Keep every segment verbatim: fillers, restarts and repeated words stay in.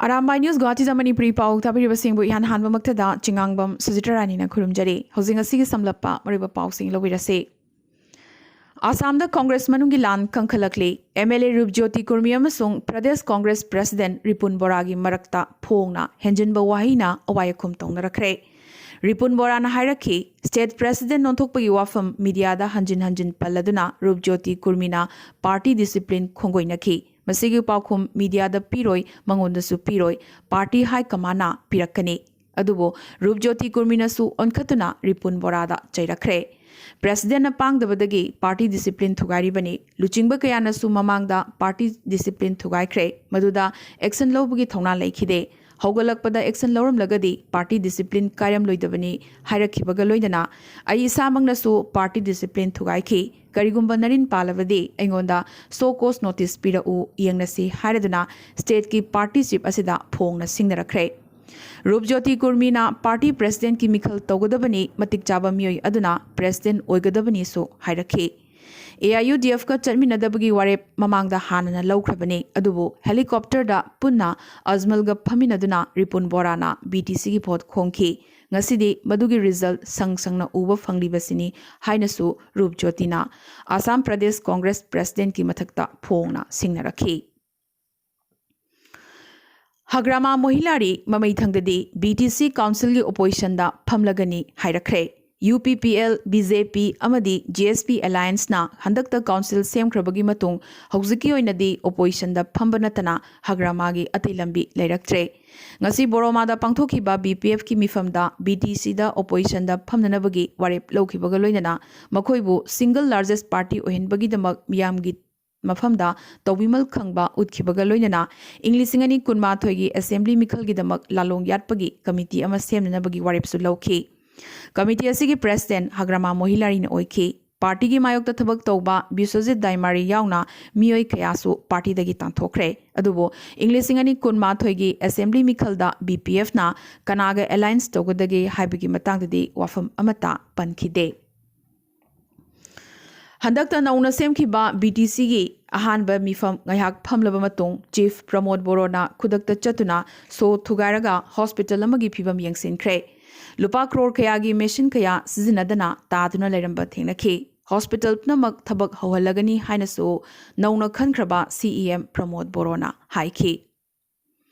Arambai news ꯒꯨꯋꯥꯍꯥꯇꯤꯗ Manipuri ꯄꯥꯎ ꯇꯥꯕꯤꯔꯤꯕꯁꯤꯡꯕꯨ ꯏꯍꯥꯟ ꯍꯥꯟꯕꯃꯛꯇꯗ ꯆꯤꯉꯥꯡꯕꯝ ꯁꯨꯖꯤꯇ꯭ꯔꯥꯅꯤꯅ ꯈꯨꯔꯨꯝꯖꯔꯤ꯫ ꯍꯧꯖꯤꯛ ꯉꯁꯤꯒꯤ ꯁꯝꯂꯞꯄ ꯃꯔꯨꯑꯣꯏꯕ ꯄꯥꯎꯁꯤꯡ ꯂꯧꯕꯤꯔꯁꯤ꯫ ꯑꯁꯥꯝꯗ ꯀꯣꯡꯒ꯭ꯔꯦꯁ ꯃꯅꯨꯡꯒꯤ ꯂꯥꯟ ꯀꯟꯈꯠꯂꯛꯂꯤ꯫ ꯑꯦꯝ ꯑꯦꯜ ꯑꯦ ꯔꯨꯞꯖ꯭ꯌꯣꯇꯤ ꯀꯨꯔꯃꯤ ꯑꯃꯁꯨꯡ ꯄ꯭ꯔꯗꯦꯁ ꯀꯣꯡꯒ꯭ꯔꯦꯁ ꯄ꯭ꯔꯁꯤꯗꯦꯟꯠ ꯔꯤꯄꯨꯟ ꯕꯣꯔꯥꯒꯤ ꯃꯔꯛꯇ ꯐꯣꯡꯅ ꯍꯦꯟꯖꯤꯟꯕ ꯋꯥꯍꯩꯅ ꯑꯋꯥꯏ ꯑꯈꯨꯝ ꯇꯧꯅꯔꯛꯈ꯭ꯔꯦ꯫ ꯔꯤꯄꯨꯟ ꯕꯣꯔꯥꯅ ꯍꯥꯏꯔꯛꯈꯤ, ꯁ꯭ꯇꯦꯠ ꯄ꯭ꯔꯁꯤꯗꯦꯟꯠ ꯑꯣꯟꯊꯣꯛꯄꯒꯤ ꯋꯥꯐꯝ ꯃꯤꯗꯤꯌꯥꯗ ꯍꯟꯖꯤꯟ ꯍꯟꯖꯤꯟ ꯄꯜꯂꯗꯨꯅ ꯔꯨꯞꯖ꯭ꯌꯣꯇꯤ ꯀꯨꯔꯃꯤꯅ ꯄꯥꯔꯇꯤ ꯗꯤꯁꯤꯄ꯭ꯂꯤꯟ ꯈꯣꯡꯒꯣꯏꯅꯈꯤ꯫ ꯃꯁꯤꯒꯤ ꯄꯥꯎꯈꯨꯝ ꯃꯤꯗꯤꯌꯥꯗ ꯄꯤꯔꯣꯏ, ꯃꯉꯣꯟꯗꯁꯨ ꯄꯤꯔꯣꯏ, ꯄꯥꯔꯇꯤ ꯍꯥꯏ ꯀꯃꯥꯟꯅ ꯄꯤꯔꯛꯀꯅꯤ꯫ ꯑꯗꯨꯕꯨ ꯔꯨꯞꯖ꯭ꯌꯣꯇꯤ ꯀꯨꯔꯃꯤꯅꯁꯨ ꯑꯣꯟꯈꯠꯇꯨꯅ ꯔꯤꯄꯨꯟ ꯕꯣꯔꯥꯗ ꯆꯩꯔꯛꯈ꯭ꯔꯦ꯫ ꯄ꯭ꯔꯁꯤꯗꯦꯟꯠꯅ ꯄꯥꯡꯗꯕꯗꯒꯤ ꯄꯥꯔꯇꯤ ꯗꯤꯁꯤꯄ꯭ꯂꯤꯟ ꯊꯨꯒꯥꯏꯔꯤꯕꯅꯤ꯫ ꯂꯨꯆꯤꯡꯕ ꯀꯌꯥꯅꯁꯨ ꯃꯃꯥꯡꯗ ꯄꯥꯔꯇꯤ ꯗꯤꯁꯤꯄ꯭ꯂꯤꯟ ꯊꯨꯒꯥꯏꯈ꯭ꯔꯦ꯫ ꯃꯗꯨꯗ ꯑꯦꯛꯁꯟ ꯂꯧꯕꯒꯤ ꯊꯧꯅꯥ ꯂꯩꯈꯤꯗꯦ꯫ ꯍꯧꯒꯠꯂꯛꯄꯗ ꯑꯦꯛꯁꯟ ꯂꯧꯔꯝꯂꯒꯗꯤ ꯄꯥꯔꯇꯤ ꯗꯤꯁꯤꯄ꯭ꯂꯤꯟ ꯀꯥꯏꯔꯝꯂꯣꯏꯗꯕꯅꯤ ꯍꯥꯏꯔꯛꯈꯤꯕꯒ ꯂꯣꯏꯅꯅ ꯑꯩ ꯏꯁꯥꯃꯛꯅꯁꯨ ꯄꯥꯔꯇꯤ ꯗꯤꯁꯤꯄ꯭ꯂꯤꯟ ꯊꯨꯒꯥꯏꯈꯤ꯫ ꯀꯔꯤꯒꯨꯝꯕ ꯅꯔꯤꯟ ꯄꯥꯜꯂꯕꯗꯤ ꯑꯩꯉꯣꯟꯗ ꯁꯣ ꯀꯣꯁ ꯅꯣꯇꯤꯁ ꯄꯤꯔꯛꯎ, ꯌꯦꯡꯅꯁꯤ ꯍꯥꯏꯔꯗꯨꯅ ꯁ꯭ꯇꯦꯠꯀꯤ ꯄꯥꯔꯇꯤ ꯆꯤꯐ ꯑꯁꯤꯗ ꯐꯣꯡꯅ ꯁꯤꯡꯅꯔꯛꯈ꯭ꯔꯦ꯫ ꯔꯨꯞꯖ꯭ꯌꯣꯇꯤ ꯀꯨꯔꯃꯤꯅ ꯄꯥꯔꯇꯤ ꯄ꯭ꯔꯁꯤꯗꯦꯟꯠꯀꯤ ꯃꯤꯈꯜ ꯇꯧꯒꯗꯕꯅꯤ, ꯃꯇꯤꯛ ꯆꯥꯕ ꯃꯤꯑꯣꯏ ꯑꯗꯨꯅ ꯄ꯭ꯔꯁꯤꯗꯦꯟꯠ ꯑꯣꯏꯒꯗꯕꯅꯤꯁꯨ ꯍꯥꯏꯔꯛꯈꯤ꯫ ꯑꯦ ꯑꯥꯏ ꯌꯨ ꯗꯤ ꯑꯦꯐꯀ ꯆꯠꯃꯤꯟꯅꯗꯕꯒꯤ ꯋꯥꯔꯦꯞ ꯃꯃꯥꯡꯗ ꯍꯥꯟꯅꯅ ꯂꯧꯈ꯭ꯔꯕꯅꯤ, ꯑꯗꯨꯕꯨ ꯍꯦꯂꯤꯀꯣꯞꯇꯔꯗ ꯄꯨꯟꯅ ꯑꯖꯃꯜꯒ ꯐꯝꯃꯤꯟꯅꯗꯨꯅ ꯔꯤꯄꯨꯟ ꯕꯣꯔꯥꯅ ꯕꯤ ꯇꯤ ꯁꯤꯒꯤ ꯚꯣꯠ ꯈꯣꯝꯈꯤ꯫ ꯉꯁꯤꯗꯤ ꯃꯗꯨꯒꯤ ꯔꯤꯖꯜꯠ ꯁꯪ ꯁꯪꯅ ꯎꯕ ꯐꯪꯂꯤꯕꯁꯤꯅꯤ ꯍꯥꯏꯅꯁꯨ ꯔꯨꯞꯖ꯭ꯌꯣꯇꯤꯅ ꯑꯁꯥꯝ ꯄ꯭ꯔꯗꯦꯁ ꯀꯣꯡꯒ꯭ꯔꯦꯁ ꯄ꯭ꯔꯁꯤꯗꯦꯟꯠꯀꯤ ꯃꯊꯛꯇ ꯐꯣꯡꯅ ꯁꯤꯡꯅꯔꯛꯈꯤ꯫ ꯍꯒ꯭ꯔꯥꯃꯥ ꯃꯣꯍꯤꯂꯥꯔꯤ ꯃꯃꯩꯊꯪꯗꯗꯤ ꯕꯤ ꯇꯤ ꯁꯤ ꯀꯥꯎꯟꯁꯤꯜꯒꯤ ꯑꯣꯄꯣꯖꯤꯁꯟꯗ ꯐꯝꯂꯒꯅꯤ ꯍꯥꯏꯔꯛꯈ꯭ꯔꯦ꯫ ꯌꯨ ꯄꯤ ꯄꯤ ꯑꯦꯜ, ꯕꯤ ꯖꯦ ꯄꯤ ꯑꯃꯗꯤ ꯖꯤ ꯑꯦꯁ ꯄꯤ ꯑꯦꯂꯥꯌꯟꯁꯅ ꯍꯟꯗꯛꯇ ꯀꯥꯎꯟꯁꯤꯜ ꯁꯦꯝꯈ꯭ꯔꯕꯒꯤ ꯃꯇꯨꯡ ꯍꯧꯖꯤꯛꯀꯤ ꯑꯣꯏꯅꯗꯤ ꯑꯣꯄꯣꯖꯤꯁꯟꯗ ꯐꯝꯕ ꯅꯠꯇꯅ ꯍꯒ꯭ꯔꯥꯃꯥꯒꯤ ꯑꯇꯩ ꯂꯝꯕꯤ ꯂꯩꯔꯛꯇ꯭ꯔꯦ꯫ ꯉꯁꯤ ꯕꯣꯔꯣꯃꯥꯗ ꯄꯥꯡꯊꯣꯛꯈꯤꯕ ꯕꯤ ꯄꯤ ꯑꯦꯐꯀꯤ ꯃꯤꯐꯝꯗ ꯕꯤ ꯇꯤ ꯁꯤꯗ ꯑꯣꯄꯣꯖꯤꯁꯟꯗ ꯐꯝꯅꯅꯕꯒꯤ ꯋꯥꯔꯦꯞ ꯂꯧꯈꯤꯕꯒ ꯂꯣꯏꯅꯅ ꯃꯈꯣꯏꯕꯨ ꯁꯤꯡꯒꯜ ꯂꯥꯔꯖꯦꯁ ꯄꯥꯔꯇꯤ ꯑꯣꯏꯍꯟꯕꯒꯤꯗꯃꯛ ꯃꯤꯌꯥꯝꯒꯤ ꯃꯐꯝꯗ ꯇꯧꯕꯤꯃꯜ ꯈꯪꯕ ꯎꯠꯈꯤꯕꯒ ꯂꯣꯏꯅꯅ ꯏꯪ ꯂꯤꯁꯤꯡ ꯑꯅꯤ ꯀꯨꯟꯃꯥꯊꯣꯏꯒꯤ ꯑꯦꯁꯦꯝꯕ꯭ꯂꯤ ꯃꯤꯈꯜꯒꯤꯗꯃꯛ ꯂꯥꯂꯣꯡ ꯌꯥꯠꯄꯒꯤ ꯀꯃꯤꯇꯤ ꯑꯃ ꯁꯦꯝꯅꯅꯕꯒꯤ ꯋꯥꯔꯦꯞꯁꯨ ꯂꯧꯈꯤ꯫ ꯀꯃꯤꯇꯤ ꯑꯁꯤꯒꯤ ꯄ꯭ꯔꯁꯤꯗꯦꯟꯠ ꯍꯒ꯭ꯔꯥꯃꯥ ꯃꯣꯍꯤꯂꯥꯔꯤꯅ ꯑꯣꯏꯈꯤ꯫ ꯄꯥꯔꯇꯤꯒꯤ ꯃꯥꯌꯣꯛꯇ ꯊꯕꯛ ꯇꯧꯕ ꯕꯤꯁ꯭ꯋꯖꯤꯠ ꯗꯥꯏꯃꯥꯔꯤ ꯌꯥꯎꯅ ꯃꯤꯑꯣꯏ ꯀꯌꯥꯁꯨ ꯄꯥꯔꯇꯤꯗꯒꯤ ꯇꯥꯟꯊꯣꯛꯈ꯭ꯔꯦ꯫ ꯑꯗꯨꯕꯨ ꯏꯪ ꯂꯤꯁꯤꯡ ꯑꯅꯤ ꯀꯨꯟꯃꯥꯊꯣꯏꯒꯤ ꯑꯦꯁꯦꯝꯕ꯭ꯂꯤ ꯃꯤꯈꯜꯗ ꯕꯤ ꯄꯤ ꯑꯦꯐꯅ ꯀꯅꯥꯒ ꯑꯦꯂꯥꯌꯟꯁ ꯇꯧꯒꯗꯒꯦ ꯍꯥꯏꯕꯒꯤ ꯃꯇꯥꯡꯗꯗꯤ ꯋꯥꯐꯝ ꯑꯃꯠꯇ ꯄꯟꯈꯤꯗꯦ꯫ ꯍꯟꯗꯛꯇ ꯅꯧꯅ ꯁꯦꯝꯈꯤꯕ ꯕꯤ ꯇꯤ ꯁꯤꯒꯤ ꯑꯍꯥꯟꯕ ꯃꯤꯐꯝ ꯉꯥꯏꯍꯥꯛ ꯐꯝꯂꯕ ꯃꯇꯨꯡ ꯆꯤꯐ ꯄ꯭ꯔꯃꯣꯗ ꯕꯣꯔꯣꯅ ꯈꯨꯗꯛꯇ ꯆꯠꯇꯨꯅ ꯁꯣ ꯊꯨꯒꯥꯏꯔꯒ ꯍꯣꯁꯄꯤꯇꯥꯜ ꯑꯃꯒꯤ ꯐꯤꯕꯝ ꯌꯦꯡꯁꯤꯟꯈ꯭ꯔꯦ꯫ ꯂꯨꯄꯥ ꯀ꯭ꯔꯣꯔ ꯀꯌꯥꯒꯤ ꯃꯦꯁꯤꯟ ꯀꯌꯥ ꯁꯤꯖꯤꯟꯅꯗꯅ ꯇꯥꯗꯨꯅ ꯂꯩꯔꯝꯕ ꯊꯦꯡꯅꯈꯤ꯫ ꯍꯣꯁꯄꯤꯇꯥꯜ ꯄꯨꯝꯅꯃꯛ ꯊꯕꯛ ꯍꯧꯍꯜꯂꯒꯅꯤ ꯍꯥꯏꯅꯁꯨ ꯅꯧꯅ ꯈꯟꯈ꯭ꯔꯕ ꯁꯤꯏꯑꯦꯝ ꯄ꯭ꯔꯃꯣꯗ ꯕꯣꯔꯣꯅ ꯍꯥꯏꯈꯤ꯫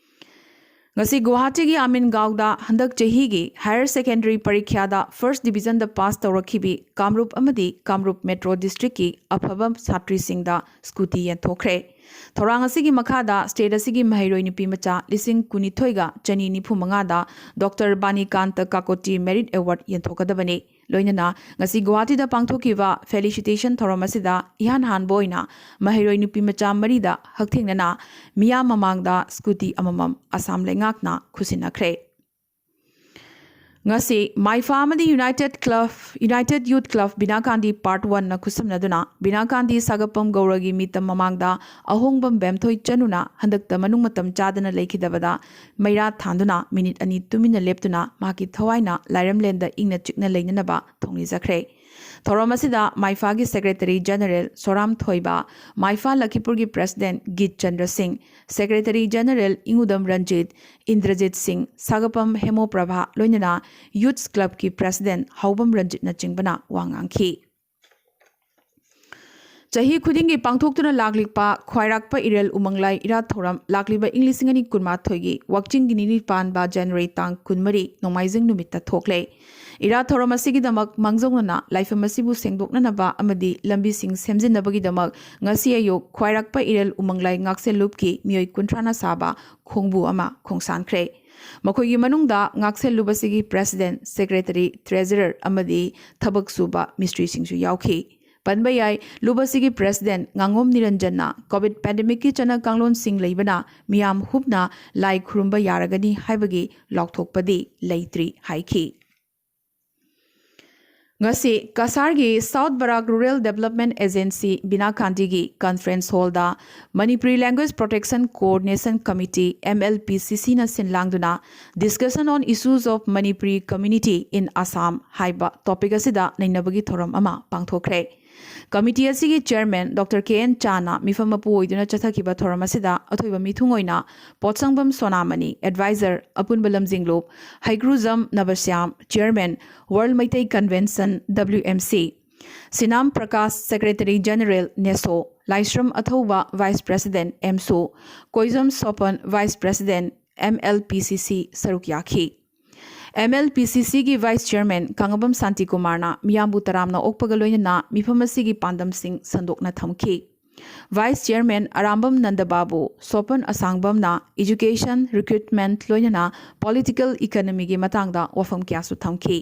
ꯉꯁꯤ ꯒꯨꯋꯥꯍꯥꯇꯤꯒꯤ ꯑꯃꯤꯟꯒꯥꯎꯗ ꯍꯟꯗꯛ ꯆꯍꯤꯒꯤ ꯍꯥꯌꯔ ꯁꯦꯀꯦꯟꯗꯔꯤ ꯄꯔꯤꯈ꯭ꯌꯥꯗ ꯐꯥꯔꯁ ꯗꯤꯕꯤꯖꯟꯗ ꯄꯥꯁ ꯇꯧꯔꯛꯈꯤꯕꯤ ꯀꯥꯃꯔꯨꯞ ꯑꯃꯗꯤ ꯀꯥꯃꯔꯨꯞ ꯃꯦꯇ꯭ꯔꯣ ꯗꯤꯁꯇ꯭ꯔꯤꯛꯀꯤ ꯑꯐꯕ ꯁꯥꯇ꯭ꯔꯤꯁꯤꯡꯗ ꯁ꯭ꯀꯨꯇꯤ ꯌꯦꯟꯊꯣꯛꯈ꯭ꯔꯦ꯫ ꯊꯧꯔꯥꯡ ꯑꯁꯤꯒꯤ ꯃꯈꯥꯗ ꯁ꯭ꯇꯦꯠ ꯑꯁꯤꯒꯤ ꯃꯍꯩꯔꯣꯏ ꯅꯨꯄꯤ ꯃꯆꯥ ꯂꯤꯁꯤꯡ ꯀꯨꯟꯅꯤꯊꯣꯏꯒ ꯆꯅꯤ ꯅꯤꯐꯨ ꯃꯉꯥꯗ ꯗꯣꯛꯇꯔ ꯕꯥꯅꯤꯀꯥꯟꯇ ꯀꯥꯀꯣꯇꯤ ꯃꯦꯔꯤꯠ ꯑꯦꯋꯥꯔꯗ ꯌꯦꯟꯊꯣꯛꯀꯗꯕꯅꯤ꯫ ꯂꯣꯏꯅꯅ ꯉꯁꯤ ꯒꯨꯋꯥꯍꯥꯇꯤꯗ ꯄꯥꯡꯊꯣꯛꯈꯤꯕ ꯐꯦꯂꯤꯁꯤꯇꯦꯁꯟ ꯊꯧꯔꯝ ꯑꯁꯤꯗ ꯏꯍꯥꯟ ꯍꯥꯟꯕ ꯑꯣꯏꯅ ꯃꯍꯩꯔꯣꯏ ꯅꯨꯄꯤ ꯃꯆꯥ ꯃꯔꯤꯗ ꯍꯛꯊꯦꯡꯅꯅ ꯃꯤꯌꯥꯝ ꯃꯃꯥꯡꯗ ꯁ꯭ꯀꯨꯇꯤ ꯑꯃꯃꯝ ꯑꯁꯥꯝ ꯂꯩꯉꯥꯛꯅ ꯈꯨꯠꯁꯤꯟꯅꯈ꯭ꯔꯦ꯫ ꯉꯁꯤ ꯃꯥꯏꯐꯥ ꯑꯃꯗꯤ united club, united youth club Binakandi part ꯋꯥꯟꯅ ꯈꯨꯠꯁꯝꯅꯗꯨꯅ ꯕꯤꯅꯥꯀꯥꯟꯗꯤ ꯁꯥꯒꯞꯄꯝ ꯒꯧꯔꯒꯤ ꯃꯤꯇꯝ ꯃꯃꯥꯡꯗ ꯑꯍꯣꯡꯕꯝ ꯕꯦꯝꯊꯣꯏ ꯆꯅꯨꯅ ꯍꯟꯗꯛꯇ ꯃꯅꯨꯡ ꯃꯇꯝ ꯆꯥꯗꯅ ꯂꯩꯈꯤꯗꯕꯗ ꯃꯩꯔꯥ ꯊꯥꯟꯗꯨꯅ ꯃꯤꯅꯤꯠ ꯑꯅꯤ ꯇꯨꯃꯤꯟꯅ ꯂꯦꯞꯇꯨꯅ ꯃꯍꯥꯛꯀꯤ ꯊꯋꯥꯏꯅ ꯂꯥꯏꯔꯝꯂꯦꯟꯗ ꯏꯪꯅ ꯆꯤꯛꯅ ꯂꯩꯅꯅꯕ ꯊꯧꯅꯤꯖꯈ꯭ꯔꯦ꯫ ꯊꯧꯔꯝ ꯑꯁꯤꯗ ꯃꯥꯏꯐꯥꯒꯤ ꯁꯦꯀ꯭ꯔꯦꯇꯔꯤ ꯖꯦꯅꯔꯦꯜ ꯁꯣꯔꯥꯝ ꯊꯣꯏꯕ, ꯃꯥꯏꯐꯥ ꯂꯈꯤꯄꯨꯔꯒꯤ ꯄ꯭ꯔꯦꯁꯤꯗꯦꯟꯠ ꯒꯤꯠ ꯆꯟꯗ꯭ꯔ ꯁꯤꯡ, ꯁꯦꯀ꯭ꯔꯦꯇꯔꯤ ꯖꯦꯅꯔꯦꯜ ꯏꯉꯨꯗꯝ ꯔꯟꯖꯤꯠ, ꯏꯟꯗ꯭ꯔꯖꯤꯠ ꯁꯤꯡ, ꯁꯥꯒꯄꯝ ꯍꯦꯃꯣ ꯄ꯭ꯔꯚꯥ, ꯂꯣꯏꯅꯅ ꯌꯨꯊꯁ ꯀ꯭ꯂꯕꯀꯤ ꯄ꯭ꯔꯦꯁꯤꯗꯦꯟꯠ ꯍꯥꯎꯕꯝ ꯔꯟꯖꯤꯠꯅꯆꯤꯡꯕꯅ ꯋꯥ ꯉꯥꯡꯈꯤ꯫ ꯆꯍꯤ ꯈꯨꯗꯤꯡꯒꯤ ꯄꯥꯡꯊꯣꯛꯇꯨꯅ ꯂꯥꯛꯂꯤꯕ ꯈ꯭ꯋꯥꯏꯔꯥꯛꯄ ꯏꯔꯦꯜ ꯎꯃꯪꯂꯥꯏ ꯏꯔꯥꯠ ꯊꯧꯔꯝ ꯂꯥꯛꯂꯤꯕ ꯏꯪ ꯂꯤꯁꯤꯡ ꯑꯅꯤ ꯀꯨꯟꯃꯥꯊꯣꯏꯒꯤ ꯋꯥꯛꯆꯤꯡꯒꯤ ꯅꯤꯅꯤ ꯄꯥꯟꯕ ꯖꯅꯋꯥꯔꯤ ꯇꯥꯡ ꯀꯨꯟꯃꯔꯤ, ꯅꯣꯡꯃꯥꯏꯖꯤꯡ ꯅꯨꯃꯤꯠꯇ ꯊꯣꯛꯂꯦ꯫ ꯏꯔꯥꯠ ꯊꯧꯔꯝ ꯑꯁꯤꯒꯤꯗꯃꯛ ꯃꯥꯡꯖꯧꯅꯅ ꯂꯥꯏꯐꯝ ꯑꯁꯤꯕꯨ ꯁꯦꯡꯗꯣꯛꯅꯅꯕ ꯑꯃꯗꯤ ꯂꯝꯕꯤꯁꯤꯡ ꯁꯦꯝꯖꯤꯟꯅꯕꯒꯤꯗꯃꯛ ꯉꯁꯤ ꯑꯌꯨꯛ ꯈ꯭ꯋꯥꯏꯔꯥꯛꯄ ꯏꯔꯦꯜ ꯎꯃꯪꯂꯥꯏ ꯉꯥꯛꯁꯦꯜ ꯂꯨꯞꯀꯤ ꯃꯤꯑꯣꯏ ꯀꯨꯟꯊ꯭ꯔꯥꯅ ꯁꯥꯕ ꯈꯣꯡꯕꯨ ꯑꯃ ꯈꯣꯡꯁꯥꯟꯈ꯭ꯔꯦ꯫ ꯃꯈꯣꯏꯒꯤ ꯃꯅꯨꯡꯗ ꯉꯥꯛꯁꯦꯜ ꯂꯨꯞ ꯑꯁꯤꯒꯤ ꯄ꯭ꯔꯦꯁꯤꯗꯦꯟꯠ, ꯁꯦꯀ꯭ꯔꯦꯇꯔꯤ, ꯇ꯭ꯔꯦꯖꯔꯔ ꯑꯃꯗꯤ ꯊꯕꯛ ꯁꯨꯕ ꯃꯤꯁꯇ꯭ꯔꯤꯁꯤꯡꯁꯨ ꯌꯥꯎꯈꯤ꯫ ꯄꯟꯕ ꯌꯥꯏ, ꯂꯨꯞ ꯑꯁꯤꯒꯤ ꯄ꯭ꯔꯦꯁꯤꯗꯦꯟꯠ ꯉꯥꯉꯣꯝ ꯅꯤꯔꯟꯖꯟꯅ ꯀꯣꯚꯤꯗ ꯄꯦꯟꯗꯦꯃꯤꯛꯀꯤ ꯆꯠꯅ ꯀꯥꯡꯂꯣꯟꯁꯤꯡ ꯂꯩꯕꯅ ꯃꯤꯌꯥꯝ ꯍꯨꯞꯅ ꯂꯥꯏ ꯈꯨꯔꯨꯝꯕ ꯌꯥꯔꯒꯅꯤ ꯍꯥꯏꯕꯒꯤ ꯂꯥꯎꯊꯣꯛꯄꯗꯤ ꯂꯩꯇ꯭ꯔꯤ ꯍꯥꯏꯈꯤ꯫ ꯉꯁꯤ ꯀꯁꯥꯔꯒꯤ ꯁꯥꯎꯠ ꯕꯔꯥꯛ ꯔꯨꯔꯦꯜ ꯗꯦꯕꯂꯞꯃꯦꯟꯠ ꯑꯦꯖꯦꯟꯁꯤ ꯕꯤꯅꯥꯀꯥꯟꯗꯤꯒꯤ ꯀꯟꯐꯔꯦꯟꯁ ꯍꯣꯜꯗ Manipuri language protection coordination committee, M L P ꯁꯤ ꯁꯤꯅ ꯁꯤꯟ ꯂꯥꯡꯗꯨꯅ Discussion on Issues of Manipuri Community in Assam ꯍꯥꯏꯕ ꯇꯣꯄꯤꯛ ꯑꯁꯤꯗ ꯅꯩꯅꯕꯒꯤ ꯊꯧꯔꯝ ꯑꯃ ꯄꯥꯡꯊꯣꯛꯈ꯭ꯔꯦ꯫ ꯀꯃꯤꯇꯤ ꯑꯁꯤꯒꯤ ꯆꯦꯌꯔꯃꯦꯟ ꯗꯣꯛꯇꯔ ꯀꯦ ꯑꯦꯟ ꯆꯥꯅ ꯃꯤꯐꯝ ꯃꯄꯨ ꯑꯣꯏꯗꯨꯅ ꯆꯠꯊꯈꯤꯕ ꯊꯧꯔꯝ ꯑꯁꯤꯗ ꯑꯊꯣꯏꯕ ꯃꯤꯊꯨꯡ ꯑꯣꯏꯅ ꯄꯣꯠꯁꯪꯕꯝ ꯁꯣꯅꯥꯃꯅꯤ, ꯑꯦꯗꯚꯥꯏꯖꯔ ꯑꯄꯨꯟꯕ ꯂꯝꯖꯤꯡꯂꯨꯞ Heigrujam Nabashyam, chairman world Meitei convention W M C, Sinam Prakash, secretary general Neso, Laishram Athouba, vice president ꯑꯦꯝꯁꯨ, Koijam Sopon, vice president M L P C C ꯁꯔꯨꯛ ꯌꯥꯈꯤ꯫ M L P C Cꯒꯤ ꯚꯥꯏꯁ ꯆꯦꯌꯔꯃꯦꯟ ꯀꯥꯡꯉꯕꯝ ꯁꯥꯟꯇꯤꯀꯨꯃꯥꯔꯅ ꯃꯤꯌꯥꯝꯕꯨ ꯇꯔꯥꯝꯅ ꯑꯣꯛꯄꯒ ꯂꯣꯏꯅꯅ ꯃꯤꯐꯝ ꯑꯁꯤꯒꯤ ꯄꯥꯟꯗꯝꯁꯤꯡ ꯁꯟꯗꯣꯛꯅ ꯊꯝꯈꯤ꯫ ꯚꯥꯏꯁ ꯆꯦꯌꯔꯃꯦꯟ ꯑꯔꯥꯝꯕꯝ ꯅꯟꯗꯕꯥꯕꯨ ꯁꯣꯄꯟ ꯑꯁꯥꯡꯕꯝꯅ education, recruitment ꯂꯣꯏꯅꯅ political economyꯒꯤ ꯃꯇꯥꯡꯗ ꯋꯥꯐꯝ ꯀꯌꯥꯁꯨ ꯊꯝꯈꯤ꯫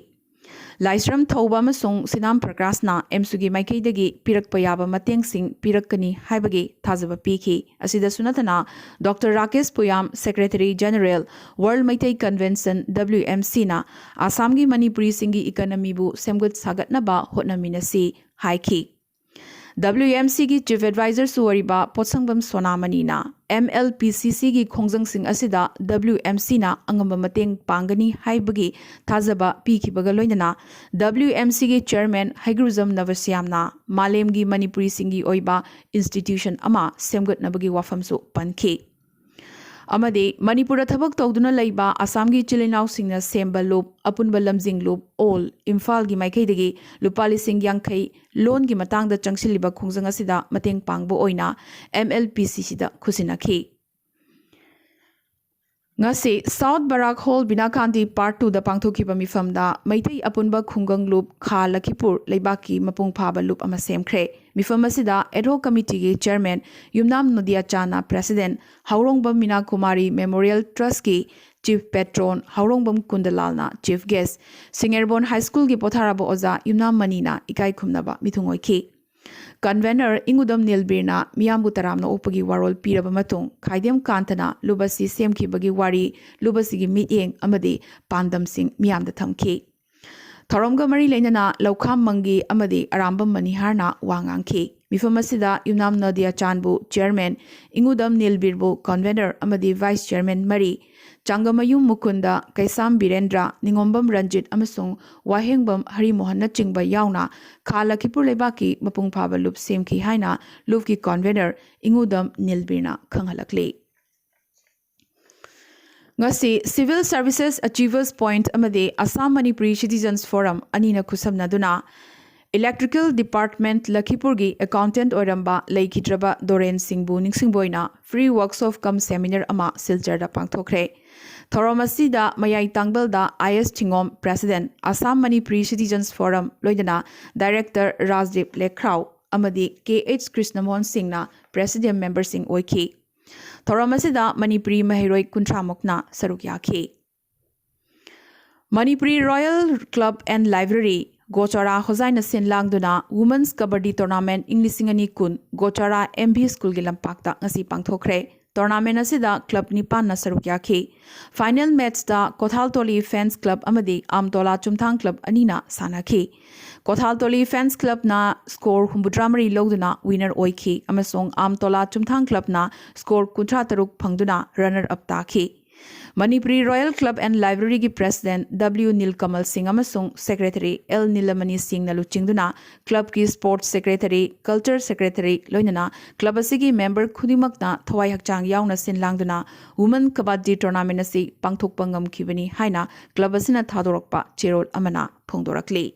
ꯂꯥꯏꯁ꯭ꯔꯝ ꯊꯧꯕ ꯑꯃꯁꯨꯡ ꯁꯤꯅꯥꯝ ꯄ꯭ꯔꯀꯥꯁꯅ ꯑꯦꯝꯁꯨꯒꯤ ꯃꯥꯏꯀꯩꯗꯒꯤ ꯄꯤꯔꯛꯄ ꯌꯥꯕ ꯃꯇꯦꯡꯁꯤꯡ ꯄꯤꯔꯛꯀꯅꯤ ꯍꯥꯏꯕꯒꯤ ꯊꯥꯖꯕ ꯄꯤꯈꯤ꯫ ꯑꯁꯤꯗꯁꯨ ꯅꯠꯇꯅ doctor Rakesh Puyam, secretary general, world Meitei convention W M Cꯅ ꯑꯁꯥꯝꯒꯤ ꯃꯅꯤꯄꯨꯔꯤꯁꯤꯡꯒꯤ economyꯕꯨ ꯁꯦꯝꯒꯠ ꯁꯥꯒꯠꯅꯕ ꯍꯣꯠꯅꯃꯤꯟꯅꯁꯤ ꯍꯥꯏꯈꯤ꯫ W M Cꯒꯤ ꯆꯤꯐ ꯑꯦꯗꯚꯥꯏꯖꯔꯁꯨ ꯑꯣꯏꯔꯤꯕ Potsangbam ꯁꯣꯅꯥꯃꯅꯤꯅ M L P C Cꯒꯤ ꯈꯣꯡꯖꯪꯁꯤꯡ ꯑꯁꯤꯗ W M Cꯅ ꯑꯉꯝꯕ ꯃꯇꯦꯡ ꯄꯥꯡꯒꯅꯤ ꯍꯥꯏꯕꯒꯤ ꯊꯥꯖꯕ ꯄꯤꯈꯤꯕꯒ ꯂꯣꯏꯅꯅ W M Cꯒꯤ ꯆꯦꯌꯔꯃꯦꯟ ꯍꯩꯒ꯭ꯔꯨꯖꯝ ꯅꯕꯁ꯭ꯌꯥꯝꯅ ꯃꯥꯂꯦꯝꯒꯤ ꯃꯅꯤꯄꯨꯔꯤꯁꯤꯡꯒꯤ ꯑꯣꯏꯕ institution ꯑꯃ ꯁꯦꯝꯒꯠꯅꯕꯒꯤ ꯋꯥꯐꯝꯁꯨ ꯄꯟꯈꯤ꯫ ꯑꯃꯗꯤ ꯃꯅꯤꯄꯨꯔꯗ ꯊꯕꯛ ꯇꯧꯗꯨꯅ ꯂꯩꯕ ꯑꯁꯥꯝꯒꯤ ꯏꯆꯤꯜ ꯏꯅꯥꯎꯁꯤꯡꯅ ꯁꯦꯝꯕ ꯂꯨꯞ, ꯑꯄꯨꯟꯕ ꯂꯝꯖꯤꯡ ꯂꯨꯞ, ꯑꯣꯜ, ꯏꯝꯐꯥꯜꯒꯤ ꯃꯥꯏꯀꯩꯗꯒꯤ ꯂꯨꯄꯥ ꯂꯤꯁꯤꯡ ꯌꯥꯡꯈꯩ ꯂꯣꯟꯒꯤ ꯃꯇꯥꯡꯗ ꯆꯪꯁꯤꯜꯂꯤꯕ ꯈꯣꯡꯖꯪ ꯑꯁꯤꯗ ꯃꯇꯦꯡ ꯄꯥꯡꯕ ꯑꯣꯏꯅ M L P C Cꯗ ꯈꯨꯠꯁꯤꯟꯅꯈꯤ꯫ ꯉꯁꯤ ꯁꯥꯎꯠ ꯕꯔꯥꯛ ꯍꯣꯜ ꯕꯤꯅꯥꯀꯥꯟꯗꯤ ꯄꯥꯔꯠ ꯇꯨꯗ ꯄꯥꯡꯊꯣꯛꯈꯤꯕ ꯃꯤꯐꯝꯗ ꯃꯩꯇꯩ ꯑꯄꯨꯟꯕ ꯈꯨꯡꯒꯪ ꯂꯨꯞ ꯈꯥ ꯂꯈꯤꯄꯨꯔ ꯂꯩꯕꯥꯛꯀꯤ ꯃꯄꯨꯡ ꯐꯥꯕ ꯂꯨꯞ ꯑꯃ ꯁꯦꯝꯈ꯭ꯔꯦ꯫ ꯃꯤꯐꯝ ꯑꯁꯤꯗ ꯑꯦꯗꯍꯣꯛ ꯀꯃꯤꯇꯤꯒꯤ ꯆꯦꯌꯔꯃꯦꯟ ꯌꯨꯝꯅꯥꯝ ꯅꯣꯗꯤꯌꯥꯆꯥꯅ ꯄ꯭ꯔꯦꯁꯤꯗꯦꯟꯠ, ꯍꯥꯎꯔꯣꯡꯕꯝ ꯃꯤꯅꯥ ꯀꯨꯃꯥꯔꯤ ꯃꯦꯃꯣꯔꯤꯌꯦꯜ ꯇ꯭ꯔꯁꯀꯤ ꯆꯤꯐ ꯄꯦꯇ꯭ꯔꯣꯟ ꯍꯥꯎꯔꯣꯡꯕꯝ ꯀꯨꯟꯗꯂꯥꯜꯅ ꯆꯤꯐ ꯒꯦꯁ꯭ꯠ, ꯁꯤꯡꯉꯦꯔꯕꯣꯟ ꯍꯥꯏ ꯁ꯭ꯀꯨꯜꯒꯤ ꯄꯣꯊꯥꯔꯕ ꯑꯣꯖꯥ ꯌꯨꯝꯅꯥꯝ ꯃꯅꯤꯅ ꯏꯀꯥꯏ ꯈꯨꯝꯅꯕ ꯃꯤꯊꯨꯡ ꯑꯣꯏꯈꯤ꯫ ꯀꯟꯚꯦꯅꯔ ꯏꯪꯉꯨꯗꯝ ꯅꯤꯜꯕꯤꯔꯅ ꯃꯤꯌꯥꯝꯕꯨ ꯇꯔꯥꯝꯅ ꯑꯣꯛꯄꯒꯤ ꯋꯥꯔꯣꯜ ꯄꯤꯔꯕ ꯃꯇꯨꯡ, ꯈꯥꯏꯗꯦꯝ ꯀꯥꯟꯇꯅ ꯂꯨꯞ ꯑꯁꯤ ꯁꯦꯝꯈꯤꯕꯒꯤ ꯋꯥꯔꯤ, ꯂꯨꯞ ꯑꯁꯤꯒꯤ ꯃꯤꯠꯌꯦꯡ ꯑꯃꯗꯤ ꯄꯥꯟꯗꯝꯁꯤꯡ ꯃꯤꯌꯥꯝꯗ ꯊꯝꯈꯤ꯫ ꯊꯧꯔꯝꯒ ꯃꯔꯤ ꯂꯩꯅꯅ ꯂꯧꯈꯥꯝ ꯃꯪꯒꯤ ꯑꯃꯗꯤ ꯑꯔꯥꯝꯕꯝ ꯃꯅꯤꯍꯥꯔꯅ ꯋꯥ ꯉꯥꯡꯈꯤ꯫ ꯃꯤꯐꯝ ꯑꯁꯤꯗ ꯌꯨꯝꯅꯥꯝ ꯅꯣꯗꯤꯌꯥ ꯆꯥꯟꯕꯨ chairman, ꯏꯉꯨꯗꯝ ꯅꯤꯜꯕꯤꯔꯕꯨ convener ꯑꯃꯗꯤ vice chairman ꯃꯔꯤ, ꯆꯥꯡꯒꯃꯌꯨꯝ ꯃꯨꯀꯨꯟꯗ, ꯀꯩꯁꯥꯝ ꯕꯤꯔꯦꯟꯗ꯭ꯔ, ꯅꯤꯉꯣꯝꯕꯝ ꯔꯟꯖꯤꯠ ꯑꯃꯁꯨꯡ ꯋꯥꯍꯦꯡꯕꯝ ꯍꯔꯤꯃꯣꯍꯟꯅꯆꯤꯡꯕ ꯌꯥꯎꯅ ꯈꯥ ꯂꯈꯤꯄꯨꯔ ꯂꯩꯕꯥꯛꯀꯤ ꯃꯄꯨꯡ ꯐꯥꯕ ꯂꯨꯞ ꯁꯦꯝꯈꯤ ꯍꯥꯏꯅ ꯂꯨꯞꯀꯤ convener ꯏꯉꯨꯗꯝ ꯅꯤꯜꯕꯤꯔꯅ ꯈꯪꯍꯜꯂꯛꯂꯤ꯫ ꯉꯁꯤ Civil Services Achievers Point ꯑꯃꯗꯤ Assam Manipuri Citizens Forum ꯑꯅꯤꯅ ꯈꯨꯠꯁꯝꯅꯗꯨꯅ Electrical Department ꯂꯈꯤꯄꯨꯔꯒꯤ accountant ꯑꯣꯏꯔꯝꯕ ꯂꯩꯈꯤꯗ꯭ꯔꯕ ꯗꯣꯔꯦꯟ ꯁꯤꯡꯕꯨ ꯅꯤꯡꯁꯤꯡꯕ ꯑꯣꯏꯅ free workshop cum seminar ꯑꯃ ꯁꯤꯜꯆꯔꯗ ꯄꯥꯡꯊꯣꯛꯈ꯭ꯔꯦ꯫ ꯊꯧꯔꯝ ꯑꯁꯤꯗ ꯃꯌꯥꯏ ꯇꯥꯡꯕꯜꯗ ꯑꯥꯏ ꯑꯦꯁ ꯊꯤꯉꯣꯝ, president, Assam Manipuri Citizens Forum, ꯂꯣꯏꯅꯅ director ꯔꯥꯖꯗꯤꯞ ꯂꯦꯈ꯭ꯔꯥꯎ ꯑꯃꯗꯤ ꯀꯦ ꯑꯩꯆ ꯀ꯭ꯔꯤꯁꯅꯃꯣꯍꯟ ꯁꯤꯡꯅ president memberꯁꯤꯡ ꯑꯣꯏꯈꯤ꯫ ꯊꯧꯔꯝ ꯑꯁꯤꯗ ꯃꯅꯤꯄꯨꯔꯤ ꯃꯍꯩꯔꯣꯏ ꯀꯨꯟꯊ꯭ꯔꯥ ꯃꯨꯛꯅ ꯁꯔꯨꯛ ꯌꯥꯈꯤ꯫ Manipuri Royal Club and Library ꯒꯣꯆꯥꯔꯥ ꯍꯣꯖꯥꯏꯅ ꯁꯤꯟ ꯂꯥꯡꯗꯨꯅ Women's Kabaddi Tournament ꯏꯪ ꯂꯤꯁꯤꯡ ꯑꯅꯤ ꯀꯨꯟ ꯒꯣꯆꯥꯔꯥ ꯑꯦꯝ ꯚꯤ ꯁ꯭ꯀꯨꯜꯒꯤ ꯂꯝꯄꯥꯛꯇ ꯉꯁꯤ ꯄꯥꯡꯊꯣꯛꯈ꯭ꯔꯦ꯫ Tournament ꯑꯁꯤꯗ club ꯅꯤꯄꯥꯟꯅ ꯁꯔꯨꯛ ꯌꯥꯈꯤ꯫ Final matchꯇ ꯀꯣꯊꯥꯜꯇꯣꯂꯤ Fans Club ꯑꯃꯗꯤ ꯑꯥꯝꯇꯣꯂꯥ ꯆꯨꯝꯊꯥꯡ club ꯑꯅꯤꯅ ꯁꯥꯟꯅꯈꯤ꯫ ꯀꯣꯊꯥꯜꯇꯣꯂꯤ Fans Clubꯅ score ꯍꯨꯝꯐꯨꯇꯔꯥ ꯃꯔꯤ ꯂꯧꯗꯨꯅ winner ꯑꯣꯏꯈꯤ ꯑꯃꯁꯨꯡ ꯑꯥꯝꯇꯣꯂꯥ ꯆꯨꯝꯊꯥꯡ clubꯅ score ꯀꯨꯟꯊ꯭ꯔꯥ ꯇꯔꯨꯛ ꯐꯪꯗꯨꯅ runner up ꯇꯥꯈꯤ꯫ Manipuri Royal Club and Libraryꯒꯤ president ꯗꯕ꯭ꯂꯤꯌꯨ ꯅꯤꯜꯀꯃꯜ ꯁꯤꯡ ꯑꯃꯁꯨꯡ secretary ꯑꯦꯜ ꯅꯤꯂꯃꯅꯤ ꯁꯤꯡꯅ ꯂꯨꯆꯤꯡꯗꯨꯅ clubꯀꯤ sports secretary, culture secretary, ꯂꯣꯏꯅꯅ club ꯑꯁꯤꯒꯤ member ꯈꯨꯗꯤꯡꯃꯛꯅ ꯊꯋꯥꯏ ꯍꯛꯆꯥꯡ ꯌꯥꯎꯅ ꯁꯤꯟ ꯂꯥꯡꯗꯨꯅ Women Kabaddi Tournament ꯑꯁꯤ ꯄꯥꯡꯊꯣꯛꯄ ꯉꯝꯈꯤꯕꯅꯤ ꯍꯥꯏꯅ club ꯑꯁꯤꯅ ꯊꯥꯗꯣꯔꯛꯄ ꯆꯦꯔꯣꯜ ꯑꯃꯅ ꯐꯣꯡꯗꯣꯔꯛꯂꯤ꯫